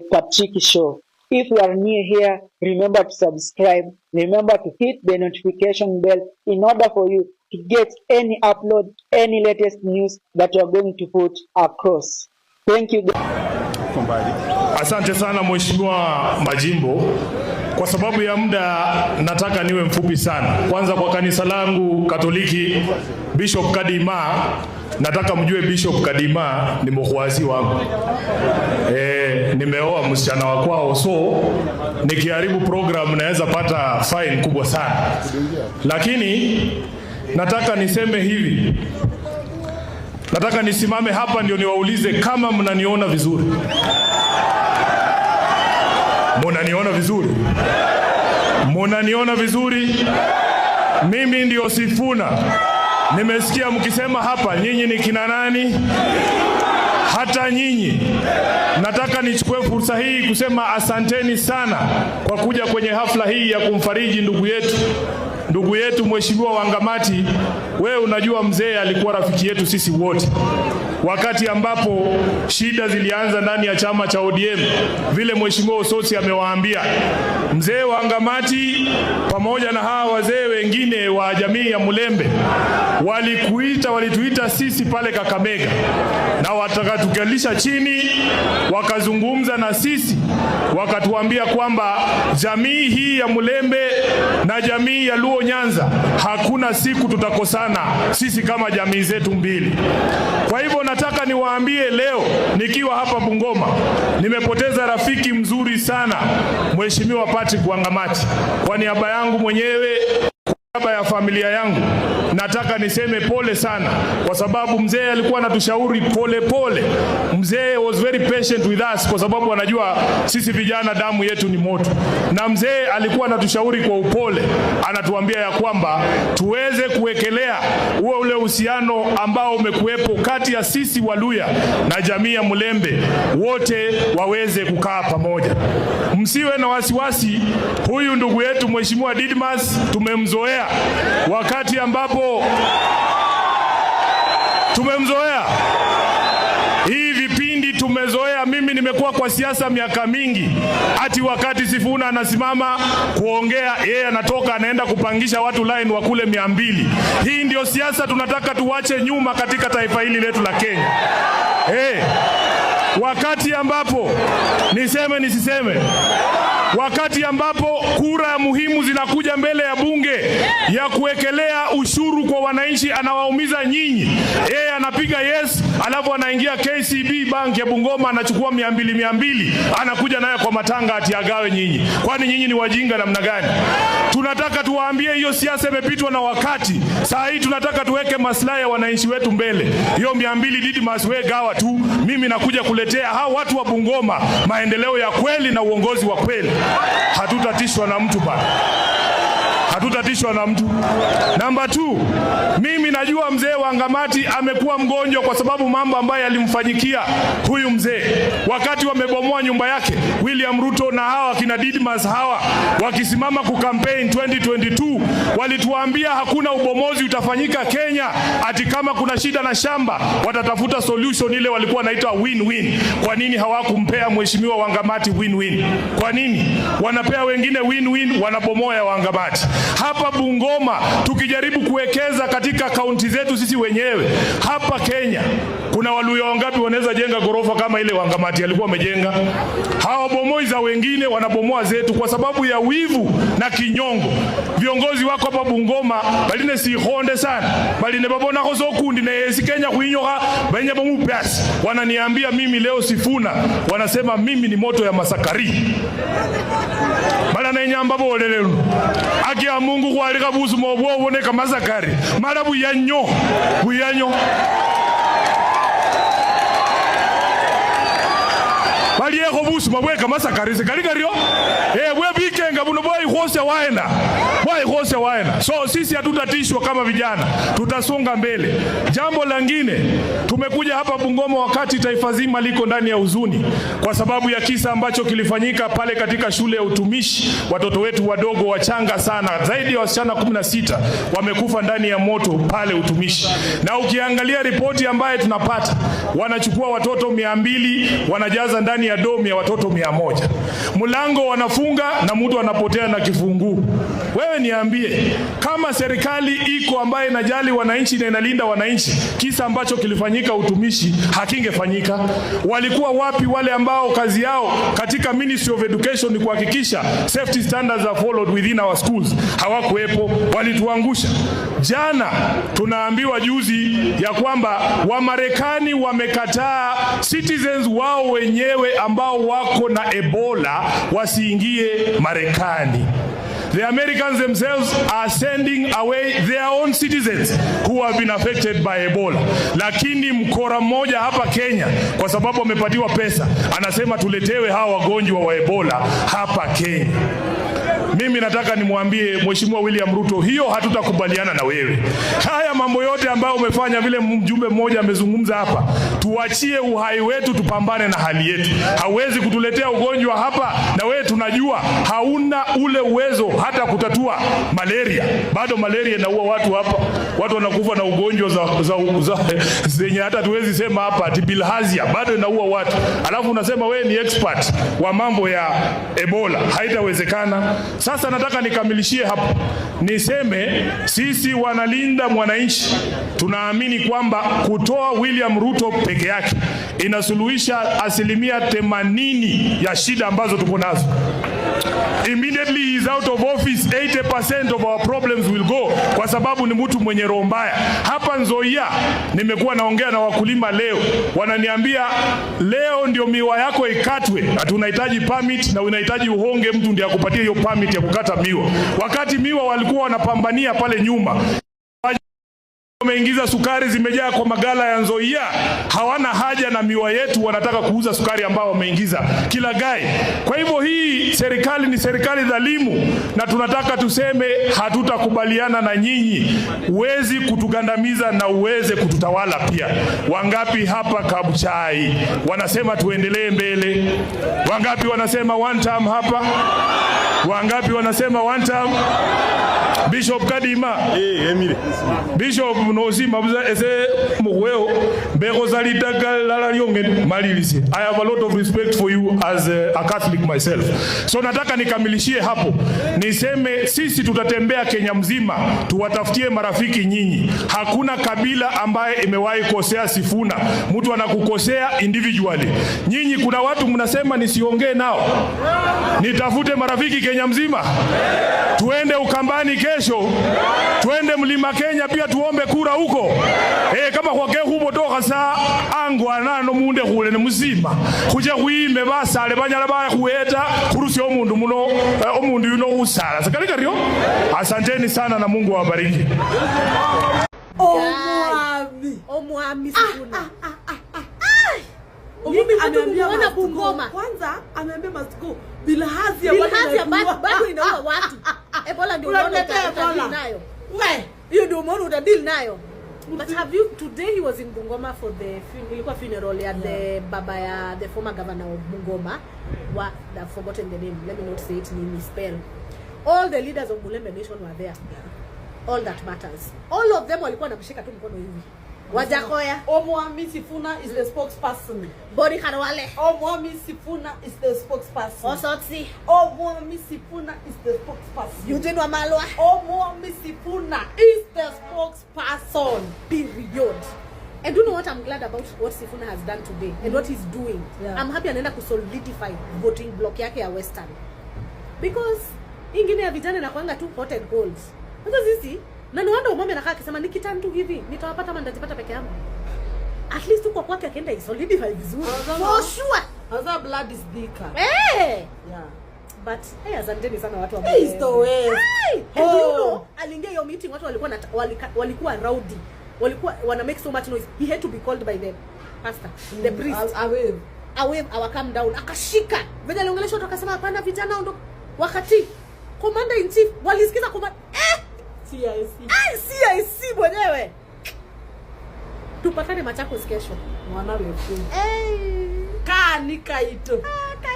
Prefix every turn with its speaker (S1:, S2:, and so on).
S1: Patrick Show. If you are new here, remember to subscribe. Remember to hit the notification bell in order for you to get any upload, any latest news that you are going to put across. Thank you.
S2: Asante sana Mheshimiwa Majimbo. Kwa sababu ya muda nataka niwe mfupi sana. Kwanza kwa kanisa langu Katoliki, Bishop Kadima, nataka mjue Bishop Kadima ni mkhwazi wangu. Nimeoa msichana wa kwao, so nikiharibu program naweza pata fine kubwa sana, lakini nataka niseme hivi, nataka nisimame hapa ndio niwaulize kama mnaniona vizuri. Munaniona vizuri? Munaniona vizuri? Mimi ndio Sifuna. Nimesikia mkisema hapa nyinyi ni kina nani? Hata nyinyi nataka nichukue fursa hii kusema asanteni sana kwa kuja kwenye hafla hii ya kumfariji ndugu yetu Mheshimiwa Wangamati. Wewe unajua mzee alikuwa rafiki yetu sisi wote wakati ambapo shida zilianza ndani ya chama cha ODM, vile Mheshimiwa Osotsi amewaambia, mzee Wangamati pamoja na hawa wazee wengine wa jamii ya Mulembe walituita sisi pale Kakamega na wakatukalisha chini, wakazungumza na sisi, wakatuambia kwamba jamii hii ya Mulembe na jamii ya Luo Nyanza hakuna siku tutakosana sisi kama jamii zetu mbili. Kwa hivyo nataka niwaambie leo nikiwa hapa Bungoma, nimepoteza rafiki mzuri sana, Mheshimiwa Patrick Wangamati. Kwa niaba yangu mwenyewe, kwa niaba ya familia yangu, nataka niseme pole sana, kwa sababu mzee alikuwa anatushauri pole pole. Mzee was very patient with us, kwa sababu anajua sisi vijana damu yetu ni moto, na mzee alikuwa anatushauri kwa upole, anatuambia ya kwamba tuweze kuwekelea huo ule uhusiano ambao umekuwepo kati ya sisi Waluya na jamii ya Mulembe, wote waweze kukaa pamoja. Msiwe na wasiwasi, huyu ndugu yetu Mheshimiwa Didmas tumemzoea wakati ambapo tumemzoea hii vipindi tumezoea. Mimi nimekuwa kwa siasa miaka mingi, ati wakati Sifuna anasimama kuongea, yeye anatoka anaenda kupangisha watu line wa kule 200. Hii ndio siasa tunataka tuwache nyuma katika taifa hili letu la Kenya. Hey, wakati ambapo niseme nisiseme, wakati ambapo kura muhimu zinakuja mbele ya bunge ya kuwekelea ushuru kwa wananchi, anawaumiza nyinyi. Yeye anapiga yes, alafu anaingia KCB Bank ya Bungoma anachukua 200 200, anakuja nayo kwa matanga ati agawe nyinyi. Kwani nyinyi ni wajinga namna gani? Tunataka tuwaambie hiyo siasa imepitwa na wakati. Saa hii tunataka tuweke maslahi ya wananchi wetu mbele. Hiyo 200 Didmas, we gawa tu, mimi nakuja kuletea hao watu wa Bungoma maendeleo ya kweli na uongozi wa kweli. Hatutatishwa na mtu bana, hatutatishwa na mtu. Namba 2, mimi najua mzee Wangamati amekuwa mgonjwa kwa sababu mambo ambayo yalimfanyikia huyu mzee wakati wamebomoa nyumba yake. William Ruto na hawa kina Didmas hawa wakisimama kucampaign 2022 walituambia hakuna ubomozi utafanyika Kenya, ati kama kuna shida na shamba watatafuta solution ile walikuwa wanaita win-win. Kwa nini hawakumpea mheshimiwa Wangamati win-win? Kwa nini wanapea wengine win-win, wanabomoa ya Wangamati? Hapa Bungoma tukijaribu kuwekeza katika kaunti zetu sisi wenyewe hapa Kenya, kuna Waluya wangapi wanaweza jenga ghorofa kama ile Wangamati alikuwa amejenga? Hawabomoi za wengine, wanabomoa zetu kwa sababu ya wivu na kinyongo. Viongozi wako hapa Bungoma baline sikhonde sana baline babonakho sokundi neyesi Kenya khwinyokha benya bomupyasi. Wananiambia mimi leo Sifuna, wanasema mimi ni moto ya masakari bala nenyamba bolele luno aki ya Mungu khwalikha busuma obwoboneka masakari mala buyanyo buyanyo baliekho busuma bwe kamasakari sekali kario bwe bikenge. Buhenga buno bwaikhosya waena, bwaikhosya waena. So sisi hatutatishwa kama vijana, tutasonga mbele. Jambo langine, tumekuja hapa Bungoma wakati taifa zima liko ndani ya huzuni kwa sababu ya kisa ambacho kilifanyika pale katika shule ya utumishi. Watoto wetu wadogo wachanga sana, zaidi ya wasichana 16 wamekufa ndani ya moto pale utumishi. Na ukiangalia ripoti ambaye tunapata, wanachukua watoto 200 wanajaza ndani ya dorm ya watoto 100, mlango wanafunga na mtu anapotea na kifunguu. Wewe niambie, kama serikali iko ambaye inajali wananchi na inalinda wananchi, kisa ambacho kilifanyika utumishi hakingefanyika. Walikuwa wapi wale ambao kazi yao katika Ministry of Education ni kuhakikisha safety standards are followed within our schools? Hawakuwepo, walituangusha. Jana tunaambiwa juzi ya kwamba Wamarekani wamekataa citizens wao wenyewe ambao wako na Ebola wasiingie Marekani. The Americans themselves are sending away their own citizens who have been affected by Ebola. Lakini mkora mmoja hapa Kenya, kwa sababu amepatiwa pesa, anasema tuletewe hawa wagonjwa wa Ebola hapa Kenya. Mimi nataka nimwambie Mheshimiwa William Ruto, hiyo hatutakubaliana na wewe. Haya mambo yote ambayo umefanya, vile mjumbe mmoja amezungumza hapa, tuachie uhai wetu, tupambane na hali yetu. Hauwezi kutuletea ugonjwa hapa, na wewe tunajua hauna ule uwezo hata kutatua malaria. Bado malaria inaua watu hapa, watu wanakufa na ugonjwa za zenye hata tuwezi sema hapa, ati bilharzia bado inaua watu, alafu unasema wewe ni expert wa mambo ya Ebola. Haitawezekana. Sasa nataka nikamilishie hapo, niseme sisi wanalinda mwananchi tunaamini kwamba kutoa William Ruto peke yake inasuluhisha 80% ya shida ambazo tuko nazo. Immediately he is out of office, 80% of our problems will go, kwa sababu ni mtu mwenye roho mbaya. Hapa Nzoia nimekuwa naongea na wakulima leo, wananiambia leo ndio miwa yako ikatwe, ati unahitaji permit na unahitaji uhonge mtu ndiye akupatie hiyo permit ya kukata miwa, wakati miwa walikuwa wanapambania pale nyuma wameingiza sukari zimejaa kwa magala ya Nzoia. Hawana haja na miwa yetu, wanataka kuuza sukari ambao wameingiza kila gai. Kwa hivyo hii serikali ni serikali dhalimu, na tunataka tuseme hatutakubaliana na nyinyi. Huwezi kutugandamiza na uweze kututawala pia. Wangapi hapa Kabuchai wanasema tuendelee mbele? Wangapi wanasema one term hapa? Wangapi wanasema one term? Bishop Kadima.
S3: Eh, Emile.
S2: Bishop nosima buza ese mukhweo mbekhosa litaka lala lyongene malilisi. I have a lot of respect for you as a Catholic myself. So nataka nikamilishie hapo, niseme sisi tutatembea Kenya mzima tuwatafutie marafiki nyinyi. Hakuna kabila ambaye imewahi kosea Sifuna. Mtu anakukosea individually. Nyinyi kuna watu mnasema nisiongee nao, nitafute marafiki Kenya mzima, tuende Ukambani kesho, tuende Mlima Kenya pia tuombe kura huko. Kama khwake khubotoka sa ango anano munde khule ne musima khuche khwime basale banyala bakhuweta khurusya omundu muno omundu yuno khusala sakali kario. Asanteni sana na Mungu awabariki.
S4: Omwami.
S5: Omwami Sifuna.
S4: Omwami
S5: Mimi
S4: ameambia
S5: kumuona
S4: must go.
S5: Bungoma.
S4: Kwanza ameambia must go. Bilharzia bado
S5: Bilharzia
S4: inaua.
S5: bado inaua watu. Ebola ndio unaona
S4: Unaniletea
S5: utadeal
S4: Ebola.
S5: nayo.
S4: We.
S5: Hiyo ndio umeona utadeal nayo. But have you today he was in Bungoma for the ilikuwa funeral ya the baba ya the former governor of Bungoma, wa I've forgotten the name, let me not say it, ni misspell. All the leaders of Mulembe Nation were there. All that matters. All of them walikuwa wanamshika tu mkono hivi. Wajackoyah,
S4: Omwami Sifuna is the spokesperson.
S5: Boni Khalwale,
S4: Omwami Sifuna is the spokesperson.
S5: Osotsi,
S4: Omwami Sifuna is the spokesperson.
S5: Eugene Wamalwa.
S4: Omwami Sifuna is the spokesperson.
S5: Period. And you know what I'm glad about what Sifuna has done today and what he's doing?
S4: Yeah.
S5: I'm happy anaenda kusolidify voting block yake ya Western. Because ingine ya vijana inakuanga tu hot and cold. Sasa sisi na ni wonder Omwami anakaa akisema nikiturn tu hivi nitawapata ama nitajipata peke yangu. At least huko kwake akienda isolidify vizuri. For sure.
S4: Anza blood is thicker.
S5: Eh!
S4: Yeah.
S5: But hey, asanteni sana watu wa
S4: He is the West.
S5: Hey! And do you
S4: Oh.
S5: know, aliingia hiyo meeting watu walikuwa walikuwa rowdy. Walikuwa wana make so much noise. He had to be called by the pastor, the priest.
S4: I will.
S5: Awe awa calm down. Akashika. Venye aliongeleshwa watu akasema hapana vijana ndo wakati. Commander in chief walisikiza command, eh.
S4: CIC.
S5: Ai, CIC mwenyewe. Tupatane Machakos kesho.
S4: Mwana wetu.
S5: Hey.
S4: Kaa ni kaito.
S5: Ah, kai.